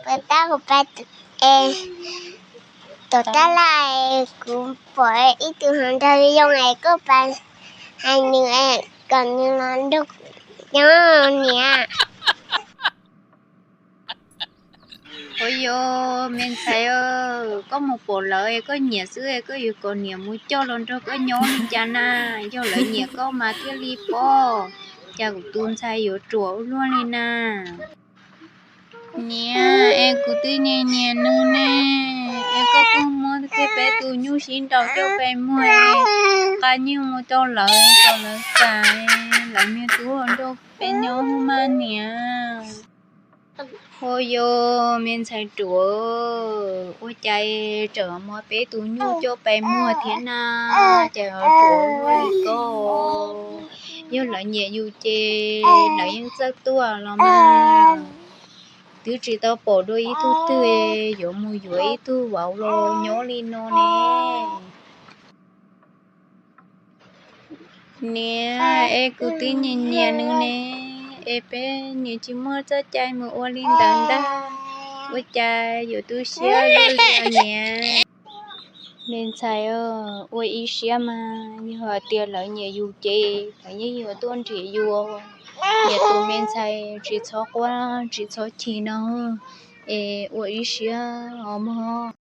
Puas tab kuv pab es, tom tab laj es kuv pom ib tug hluas nraug zoo es koj pab hais nws es kom nws los nrog nyob niam. Ua yog me ntxhais, koj mus pom lawv es koj nyiam xwb es koj yuav kom niam mus coj los nrog koj nyob li cas na? Yog lawv nyiam koj mas thiaj li pom, cas kuv tus ntxhais yuav ruam ua luaj li na. Niam, es kuv twb nyiam nyiam nws ne, es koj kuj muab kiag peb tus nyuj sib nraus coj pem muag es qab nyiaj mus rau lawv kom lawv kam, lawv niag tub nrog peb nyob mas niam. Ua yog me ntxhais ruam, ua cas tseem muab peb tus nyuj coj pem muag thiab na, cas ruam ua luaj li koj. Yog lawv nyiam yus ces lawv yeej txawj tuaj los mas. Twb tsis tau pom dua ib tug twg yuav mus yuav ib tug vauv los nyob li no ne. Niam, es kuv twb nyiam nyiam nws ne, es peb niam tsis muaj txoj cai mus ua li ntawd ntag, ua cas yuav tu siab li niam. Me ntxhais, ua ib siab mas, yog hais tias lawv nyiam yus ces lawv yeej yuav tuaj nrhiav yus. Niam tus me ntxhais tsis txhob quaj tsis txhob chim no, es ua ib siab os mog.